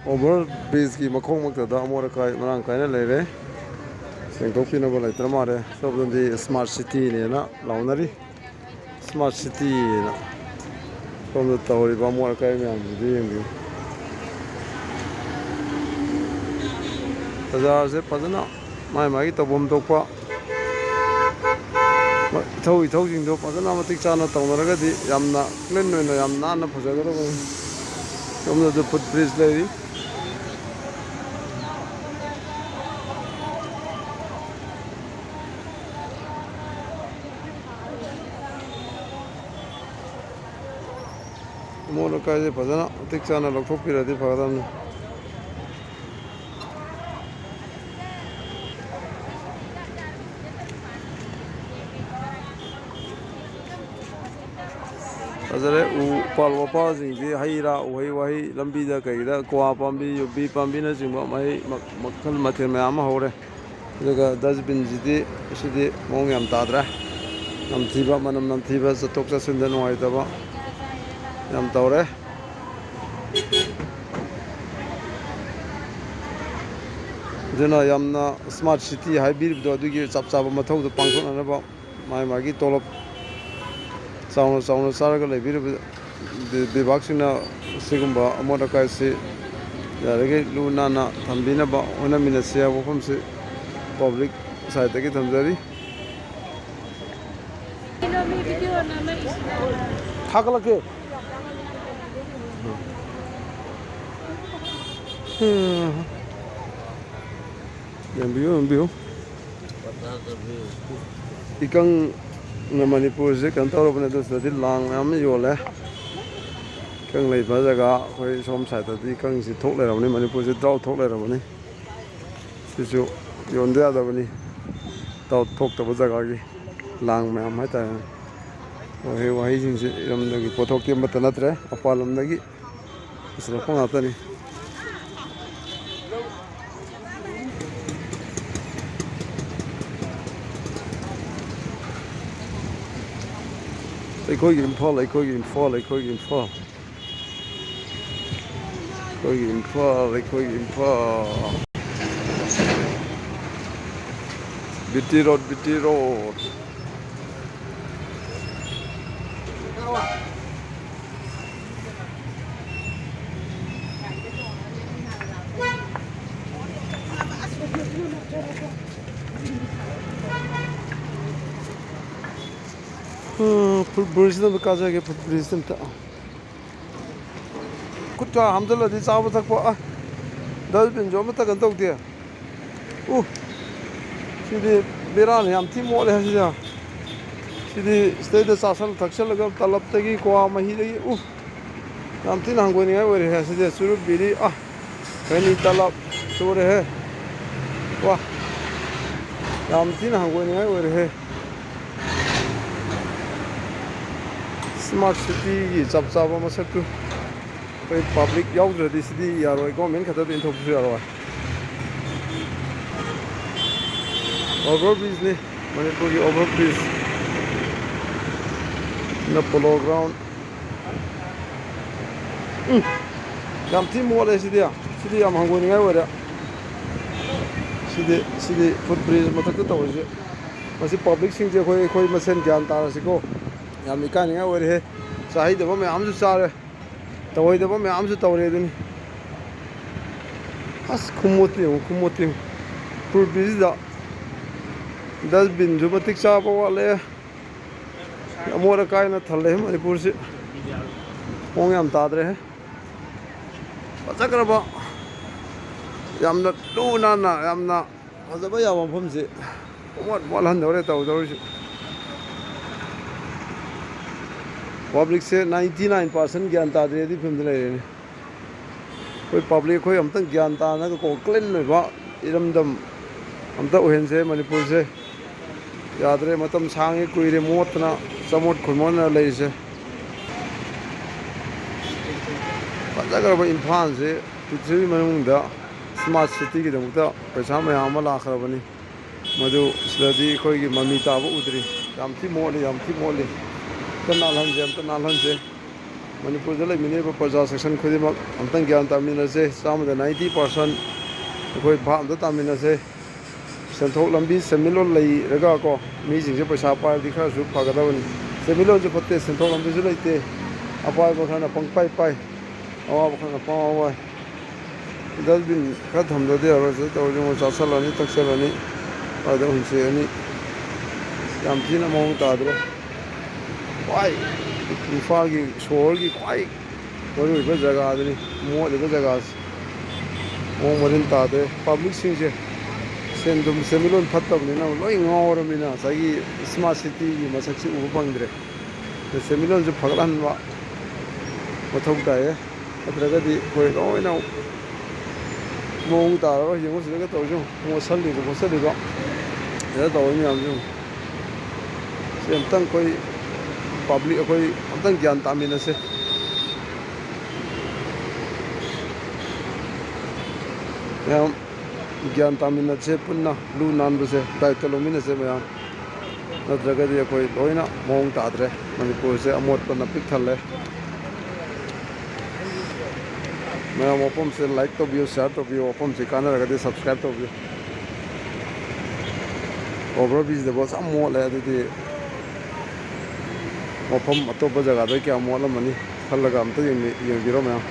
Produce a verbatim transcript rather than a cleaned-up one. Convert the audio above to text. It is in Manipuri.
ꯑꯣꯚꯔ ꯕ꯭ꯔꯤꯖꯀꯤ ꯃꯈꯣꯡꯃꯛꯇꯗ ꯑꯃꯣꯠ ꯑꯀꯥꯏ ꯃꯔꯥꯡ ꯀꯥꯏꯅ ꯂꯩꯔꯦ꯫ ꯁꯦꯡꯗꯣꯛꯄꯤꯅꯕ ꯂꯩꯇ꯭ꯔ ꯃꯥꯜꯂꯦ꯫ ꯁꯣꯝꯗꯗꯤ ꯁ꯭ꯃꯥꯔꯠ ꯁꯤꯇꯤꯅꯦꯅ ꯂꯥꯎꯅꯔꯤ꯫ ꯁ꯭ꯃꯥꯔꯠ ꯁꯤꯇꯤꯅ ꯁꯣꯝꯗ ꯇꯧꯔꯤꯕ ꯑꯃꯣꯠ ꯑꯀꯥꯏ ꯃꯌꯥꯝꯁꯤꯗꯤ ꯌꯦꯡꯕꯤꯌꯨ꯫ ꯕꯖꯥꯔꯁꯦ ꯐꯖꯅ ꯃꯥꯏ ꯃꯥꯒꯤ ꯇꯧꯐꯝ ꯊꯣꯛꯄ ꯏꯊꯧ ꯏꯊꯧꯁꯤꯡꯗꯣ ꯐꯖꯅ ꯃꯇꯤꯛ ꯆꯥꯅ ꯇꯧꯅꯔꯒꯗꯤ ꯌꯥꯝꯅ ꯀ꯭ꯂꯤꯟ ꯑꯣꯏꯅ ꯌꯥꯝ ꯅꯥꯟꯅ ꯐꯖꯒꯗꯕꯅꯤ꯫ ꯁꯣꯝꯗꯁꯨ ꯐꯨꯠ ꯕ꯭ꯔꯤꯖ ꯂꯩꯔꯤ꯫ ꯑꯃꯣꯠ ꯑꯀꯥꯏꯁꯦ ꯐꯖꯅ ꯃꯇꯤꯛ ꯆꯥꯅ ꯂꯧꯊꯣꯛꯄꯤꯔꯗꯤ ꯐꯒꯗꯕꯅꯤ꯫ ꯐꯖꯔꯦ꯫ ꯎ ꯎꯄꯥꯜ ꯋꯥꯄꯥꯜꯁꯤꯡꯁꯤ, ꯍꯩ ꯔꯥ, ꯎꯍꯩ ꯋꯥꯍꯩ, ꯂꯝꯕꯤꯗ ꯀꯩꯗ ꯀ꯭ꯋꯥ ꯄꯥꯝꯕꯤ, ꯌꯨꯕꯤ ꯄꯥꯝꯕꯤꯅꯆꯤꯡꯕ ꯃꯍꯩ ꯃ-, ꯃꯈꯜ ꯃꯊꯦꯜ ꯃꯌꯥꯝ ꯑꯃ ꯍꯧꯔꯦ꯫ ꯑꯗꯨꯒ ꯗꯁꯕꯤꯟꯁꯤꯗꯤ, ꯁꯤꯗꯤ ꯃꯑꯣꯡ ꯌꯥꯝ ꯇꯥꯗ꯭ꯔꯦ꯫ ꯅꯝꯊꯤꯕ, ꯃꯅꯝ ꯅꯝꯊꯤꯕ, ꯆꯠꯊꯣꯛ ꯆꯠꯁꯤꯟꯗ ꯅꯨꯡꯉꯥꯏꯇꯕ ꯌꯥꯝ ꯇꯧꯔꯦ꯫ ꯑꯗꯨꯅ ꯌꯥꯝꯅ ꯁ꯭ꯃꯥꯔꯠ ꯁꯤꯇꯤ ꯍꯥꯏꯕꯤꯔꯤꯕꯗꯣ, ꯑꯗꯨꯒꯤ ꯆꯞ ꯆꯥꯕ ꯃꯊꯧꯗꯣ ꯄꯥꯡꯊꯣꯛꯅꯅꯕ ꯃꯥꯒꯤ ꯃꯥꯒꯤ ꯇꯣꯂꯣꯞ ꯆꯥꯎꯅ ꯆꯥꯎꯅ ꯆꯥꯔꯒ ꯂꯩꯕꯤꯔꯤꯕ ꯕꯤ-, ꯕꯤꯚꯥꯒꯁꯤꯡꯅ ꯁꯤꯒꯨꯝꯕ ꯑꯃꯣꯠ ꯑꯀꯥꯏꯁꯤ ꯌꯥꯔꯤꯈꯩ ꯂꯨ ꯅꯥꯟꯅ ꯊꯝꯕꯤꯅꯕ ꯍꯣꯠꯅꯃꯤꯟꯅꯁꯤ ꯍꯥꯏꯕ ꯋꯥꯐꯝꯁꯤ ꯄꯕ꯭ꯂꯤꯛ ꯁꯥꯏꯠꯇꯒꯤ ꯊꯝꯖꯔꯤ꯫ ꯊꯥꯒꯠꯂꯛꯀꯦ꯫ ꯎꯝ꯫ ꯌꯦꯡꯕꯤꯌꯨ, ꯌꯦꯡꯕꯤꯌꯨ꯫ ꯏꯀꯪꯅ ꯃꯅꯤꯄꯨꯔꯁꯦ ꯀꯩꯅꯣ ꯇꯧꯔꯕꯅꯦ, ꯑꯗꯨ ꯁꯤꯗꯗꯤ ꯂꯥꯡ ꯃꯌꯥꯝ ꯑꯃ ꯌꯣꯜꯂꯦ꯫ ꯏꯀꯪ ꯂꯩꯕ ꯖꯒꯥ ꯑꯩꯈꯣꯏ ꯁꯣꯝ ꯁꯥꯏꯠꯇꯗꯤ ꯏꯀꯪꯁꯤ ꯊꯣꯛ ꯂꯩꯔꯕꯅꯤ, ꯃꯅꯤꯄꯨꯔꯁꯦ ꯗ꯭ꯔꯥꯎꯠ ꯊꯣꯛ ꯂꯩꯔꯕꯅꯤ꯫ ꯁꯤꯁꯨ ꯌꯣꯟꯗ ꯌꯥꯗꯕꯅꯤ꯫ ꯗ꯭ꯔꯥꯎꯠ ꯊꯣꯛꯇꯕ ꯖꯒꯥꯒꯤ ꯂꯥꯡ ꯃꯌꯥꯝ ꯍꯥꯏꯇꯥꯔꯦꯅꯦ꯫ ꯎꯍꯩ ꯋꯥꯍꯩꯁꯤꯡꯁꯦ ꯏꯔꯝꯗꯒꯤ ꯄꯣꯠꯊꯣꯛꯇꯤ ꯑꯃꯠꯇ ꯅꯠꯇ꯭ꯔꯦ, ꯃꯄꯥꯟ ꯂꯝꯗꯒꯤ ꯄꯨꯁꯤꯜꯂꯛꯄ ꯉꯥꯛꯇꯅꯤ꯫ ꯑꯩꯈꯣꯏꯒꯤ ꯏꯝꯐꯥꯜ, ꯑꯩꯈꯣꯏꯒꯤ ꯏꯝꯐꯥꯜ, ꯑꯩꯈꯣꯏꯒꯤ ꯏꯝꯐꯥꯜ꯫ ꯑꯩꯈꯣꯏꯒꯤ ꯏꯝꯐꯥꯜ, ꯑꯩꯈꯣꯏꯒꯤ Imphal. B T road, B T road. ꯎꯝ, ꯐꯨꯠ ꯕ꯭ꯔꯤꯖꯇ ꯑꯝꯇ ꯀꯥꯖꯒꯦ, ꯐꯨꯠ ꯕ꯭ꯔꯤꯖꯇ ꯑꯝꯇ꯫ ꯈꯨꯠꯀ ꯍꯥꯝꯖꯜꯂꯗꯤ ꯆꯥꯕ ꯊꯛꯄ, ꯑ, ꯗꯁꯕꯤꯟꯁꯨ ꯑꯃꯠꯇ ꯀꯩꯅꯣ ꯇꯧꯗꯦ꯫ ꯎ, ꯁꯤꯗꯤ ꯕꯦꯔꯥꯅꯤ, ꯌꯥꯝ ꯊꯤ ꯃꯣꯠꯂꯦ ꯁꯤꯗꯤ꯫ ꯁꯤꯗꯤ ꯁꯤꯗꯩꯗ ꯆꯥꯁꯜ ꯊꯛꯆꯜꯂꯒ ꯇꯂꯞꯇꯒꯤ, ꯀ꯭ꯋꯥ ꯃꯍꯤꯗꯒꯤ, ꯎ, ꯌꯥꯝ ꯊꯤꯅ ꯍꯪꯒꯣꯏꯅꯤꯡꯉꯥꯏ ꯑꯣꯏꯔꯦ ꯁꯤꯗꯤ꯫ ꯆꯨꯔꯨꯞ, ꯕꯤꯔꯤ, ꯑ, ꯈꯩꯅꯤ, ꯇꯂꯞ, ꯂꯣꯏꯔꯦꯍꯦ꯫ ꯋꯥ, ꯌꯥꯝ ꯊꯤꯅ ꯍꯪꯒꯣꯏꯅꯤꯡꯉꯥꯏ ꯑꯣꯏꯔꯦꯍꯦ꯫ ꯁ꯭ꯃꯥꯔꯠ ꯁꯤꯇꯤꯒꯤ ꯆꯞ ꯆꯥꯕ ꯃꯁꯛꯇꯨ꯫ ꯑꯩꯈꯣꯏ ꯄꯕ꯭ꯂꯤꯛ ꯌꯥꯎꯗ꯭ꯔꯗꯤ ꯁꯤꯗꯤ ꯌꯥꯔꯣꯏ, ꯒꯣꯔꯃꯦꯟ ꯈꯛꯇꯗ ꯏꯟꯊꯣꯛꯄꯁꯨ ꯌꯥꯔꯣꯏ꯫ ꯑꯣꯚꯔ ꯕ꯭ꯔꯤꯖꯅꯤ, ꯃꯅꯤꯄꯨꯔꯒꯤ ꯑꯣꯚꯔ ꯕ꯭ꯔꯤꯖ꯫ ꯅ ꯄꯣꯂꯣ ꯒ꯭ꯔꯥꯎꯟ꯫ ꯎꯝ, ꯌꯥꯝ ꯊꯤ ꯃꯣꯠꯂꯦ ꯁꯤꯗꯤ꯫ ꯁꯤꯗꯤ ꯌꯥꯝ ꯍꯪꯒꯣꯏꯅꯤꯡꯉꯥꯏ ꯑꯣꯏꯔꯦ꯫ ꯁꯤꯗꯤ, ꯁꯤꯗꯤ ꯐꯨꯠ ꯕ꯭ꯔꯤꯖ ꯃꯊꯛꯇ ꯇꯧꯔꯤꯁꯦ꯫ ꯃꯁꯤ ꯄꯕ꯭ꯂꯤꯛꯁꯤꯡꯁꯦ ꯑꯩꯈꯣꯏ, ꯑꯩꯈꯣꯏ ꯃꯁꯦꯟ ꯒ꯭ꯌꯥꯟ ꯇꯥꯔꯁꯤꯀꯣ꯫ ꯌꯥꯝ ꯏꯀꯥꯏꯅꯤꯡꯉꯥꯏ ꯑꯣꯏꯔꯦꯍꯦ꯫ ꯆꯥꯍꯩꯗꯕ ꯃꯌꯥꯝꯁꯨ ꯆꯥꯔꯦ, ꯇꯧꯔꯣꯏꯗꯕ ꯃꯌꯥꯝꯁꯨ ꯇꯧꯔꯦ ꯑꯗꯨꯅꯤ꯫ ꯑꯁ, ꯈꯨꯃꯣꯠꯇꯤ ꯌꯦꯡꯉꯨ, ꯈꯨꯃꯣꯠꯇꯤ ꯌꯦꯡꯉꯨ꯫ ꯐꯨꯠ ꯕ꯭ꯔꯤꯖꯁꯤꯗ ꯗꯁꯕꯤꯟꯁꯨ ꯃꯇꯤꯛ ꯆꯥꯕ ꯋꯥꯠꯂꯦ꯫ ꯑꯃꯣꯠ ꯑꯀꯥꯏꯅ ꯊꯜꯂꯦ ꯃꯅꯤꯄꯨꯔꯁꯤ꯫ ꯃꯑꯣꯡ ꯌꯥꯝ ꯇꯥꯗ꯭ꯔꯦꯍꯦ꯫ ꯐꯖꯈ꯭ꯔꯕ, ꯌꯥꯝꯅ ꯂꯨ ꯅꯥꯟꯅ, ꯌꯥꯝꯅ ꯐꯖꯕ ꯌꯥꯕ ꯃꯐꯝꯁꯦ ꯄꯨꯡꯃꯣꯠ ꯃꯣꯠꯍꯟꯗꯧꯔꯦ ꯇꯧꯗꯧꯔꯤꯁꯦ꯫ ꯄꯕ꯭ꯂꯤꯛꯁꯦ ninety nine percent ꯒ꯭ꯌꯥꯟ ꯇꯥꯗ꯭ꯔꯦ ꯑꯗꯨꯒꯤ ꯐꯤꯕꯝꯗ ꯂꯩꯔꯦꯅꯦ꯫ ꯑꯩꯈꯣꯏ ꯄꯕ꯭ꯂꯤꯛ ꯑꯩꯈꯣꯏ ꯑꯝꯇꯪ ꯒ꯭ꯌꯥꯟ ꯇꯥꯅꯒꯀꯣ, ꯀ꯭ꯂꯤꯟ ꯑꯣꯏꯕ ꯏꯔꯝꯗꯝ ꯑꯝꯇ ꯑꯣꯏꯍꯟꯁꯦ ꯃꯅꯤꯄꯨꯔꯁꯦ꯫ ꯌꯥꯗ꯭ꯔꯦ, ꯃꯇꯝ ꯁꯥꯡꯉꯦ, ꯀꯨꯏꯔꯦ ꯃꯣꯠꯇꯅ, ꯆꯃꯣꯠ ꯈꯣꯏꯃꯣꯠꯅ ꯂꯩꯔꯤꯁꯦ꯫ ꯐꯖꯈ꯭ꯔꯕ ꯏꯝꯐꯥꯜꯁꯦ ꯄ꯭ꯔꯤꯊꯤꯕꯤ ꯃꯅꯨꯡꯗ ꯁ꯭ꯃꯥꯔꯠ ꯁꯤꯇꯤꯒꯤꯗꯃꯛꯇ ꯄꯩꯁꯥ ꯃꯌꯥꯝ ꯑꯃ ꯂꯥꯛꯈ꯭ꯔꯕꯅꯤ꯫ ꯃꯗꯨ ꯁꯤꯗꯗꯤ ꯑꯩꯈꯣꯏꯒꯤ ꯃꯃꯤ ꯇꯥꯕ ꯎꯗ꯭ꯔꯤ꯫ ꯌꯥꯝ ꯊꯤ ꯃꯣꯠꯂꯤ, ꯌꯥꯝ ꯊꯤ ꯃꯣꯠꯂꯤ꯫ ꯑꯝꯇ ꯅꯥꯜꯍꯟꯁꯦ, ꯑꯝꯇ ꯅꯥꯜꯍꯟꯁꯦ꯫ ꯃꯅꯤꯄꯨꯔꯗ ꯂꯩꯃꯤꯟꯅꯔꯤꯕ ꯄ꯭ꯔꯖꯥ ꯁꯦꯛꯁꯟ ꯈꯨꯗꯤꯡꯃꯛ ꯑꯝꯇꯪ ꯒ꯭ꯌꯥꯟ ꯇꯥꯃꯤꯟꯅꯁꯦ꯫ ꯆꯥꯝꯃꯗ ninety percent ꯑꯩꯈꯣꯏ ꯚꯥꯞ ꯑꯝꯇ ꯇꯥꯃꯤꯟꯅꯁꯦ꯫ ꯁꯦꯟꯊꯣꯛ ꯂꯝꯕꯤ ꯁꯦꯟꯃꯤꯠꯂꯣꯟ ꯂꯩꯔꯒꯀꯣ, ꯃꯤꯁꯤꯡꯁꯦ ꯄꯩꯁꯥ ꯄꯥꯏꯔꯗꯤ ꯈꯔꯁꯨ ꯐꯒꯗꯕꯅꯤ꯫ ꯁꯦꯟꯃꯤꯠꯂꯣꯟꯁꯨ ꯐꯠꯇꯦ, ꯁꯦꯟꯊꯣꯛ ꯂꯝꯕꯤꯁꯨ ꯂꯩꯇꯦ꯫ ꯑꯄꯥꯏꯕ ꯈꯔꯅ ꯄꯪꯄꯥꯏ ꯄꯥꯏ, ꯑꯋꯥꯕ ꯈꯔꯅ ꯄꯪꯋꯥ ꯋꯥꯏ꯫ ꯗꯁꯕꯤꯟ ꯈꯔ ꯊꯝꯗ꯭ꯔꯗꯤ ꯌꯥꯔꯣꯏ꯫ ꯁꯤꯗ ꯇꯧꯔꯤꯁꯤ ꯌꯦꯡꯉꯣ, ꯆꯥꯁꯜꯂꯅꯤ, ꯊꯛꯆꯜꯂꯅꯤ, ꯑꯗꯨꯗ ꯍꯨꯟꯁꯤꯔꯅꯤ꯫ ꯌꯥꯝ ꯊꯤꯅ ꯃꯑꯣꯡ ꯇꯥꯗ꯭ꯔꯦ꯫ ꯈ꯭ꯋꯥꯏ ꯏꯝꯐꯥꯜꯒꯤ ꯁꯣꯍꯣꯔꯒꯤ ꯈ꯭ꯋꯥꯏ ꯃꯔꯨꯑꯣꯏꯕ ꯖꯒꯥꯗꯨꯅꯤ ꯃꯣꯠꯂꯤꯕ ꯖꯒꯥꯁꯦ꯫ ꯃꯑꯣꯡ ꯃꯔꯤꯟ ꯇꯥꯗ꯭ꯔꯦ꯫ ꯄꯕ꯭ꯂꯤꯛꯁꯤꯡꯁꯦ ꯁꯦꯟ ꯊꯨꯝ ꯁꯦꯟꯃꯤꯠꯂꯣꯟ ꯐꯠꯇꯕꯅꯤꯅ ꯂꯣꯏ ꯉꯥꯎꯔꯕꯅꯤꯅ ꯉꯁꯥꯏꯒꯤ ꯁ꯭ꯃꯥꯔꯠ ꯁꯤꯇꯤꯒꯤ ꯃꯁꯛꯁꯤ ꯎꯕ ꯐꯪꯗ꯭ꯔꯦ꯫ ꯑꯗ ꯁꯦꯟꯃꯤꯠꯂꯣꯟꯁꯨ ꯐꯒꯠꯍꯟꯕ ꯃꯊꯧ ꯇꯥꯏꯌꯦ꯫ ꯅꯠꯇ꯭ꯔꯒꯗꯤ ꯑꯩꯈꯣꯏ ꯂꯣꯏꯅ ꯃꯑꯣꯡ ꯇꯥꯔꯔꯣꯏ꯫ ꯌꯦꯡꯉꯨ ꯁꯤꯗꯒ ꯇꯧꯔꯤꯁꯤ ꯌꯦꯡꯉꯨ꯫ ꯃꯣꯠꯁꯜꯂꯤꯕ ꯈꯣꯠꯆꯜꯂꯤꯕ ꯁꯤꯗ ꯇꯧꯔꯤ ꯃꯌꯥꯝꯁꯤ ꯌꯦꯡꯉꯨ꯫ ꯁꯤ ꯑꯝꯇꯪ ꯑꯩꯈꯣꯏ ꯄꯕ꯭ꯂꯤꯛ ꯑꯩꯈꯣꯏ ꯑꯝꯇꯪ ꯒ꯭ꯌꯥꯟ ꯇꯥꯃꯤꯟꯅꯁꯦ꯫ ꯃꯌꯥꯝ ꯒ꯭ꯌꯥꯟ ꯇꯥꯃꯤꯟꯅꯁꯦ ꯄꯨꯟꯅ꯫ ꯂꯨ ꯅꯥꯟꯕꯁꯦ ꯗꯥꯏꯇ ꯂꯧꯃꯤꯟꯅꯁꯦ ꯃꯌꯥꯝ꯫ ꯅꯠꯇ꯭ꯔꯒꯗꯤ ꯑꯩꯈꯣꯏ ꯂꯣꯏꯅ ꯃꯑꯣꯡ ꯇꯥꯗ꯭ꯔꯦ꯫ ꯃꯅꯤꯄꯨꯔꯁꯦ ꯑꯃꯣꯠꯄꯅ ꯄꯤꯛ ꯊꯜꯂꯦ꯫ ꯃꯌꯥꯝ ꯋꯥꯐꯝꯁꯦ like ꯇꯧꯕꯤꯌꯨ, share ꯇꯧꯕꯤꯌꯨ꯫ ꯋꯥꯐꯝꯁꯦ ꯀꯥꯟꯅꯔꯒꯗꯤ subscribe ꯇꯧꯕꯤꯌꯨ꯫ Over bridge ꯗꯐꯥꯎ ꯌꯥꯝ ꯃꯣꯠꯂꯦ꯫ ꯑꯗꯨꯗꯤ ꯃꯐꯝ ꯑꯇꯣꯞꯄ ꯖꯒꯥꯗ ꯀꯌꯥ ꯃꯣꯠꯂꯝꯃꯅꯤ ꯈꯜꯂꯒ ꯑꯝꯇ ꯌꯦꯡꯕꯤ-, ꯌꯦꯡꯕꯤꯔꯣ ꯃꯌꯥꯝ꯫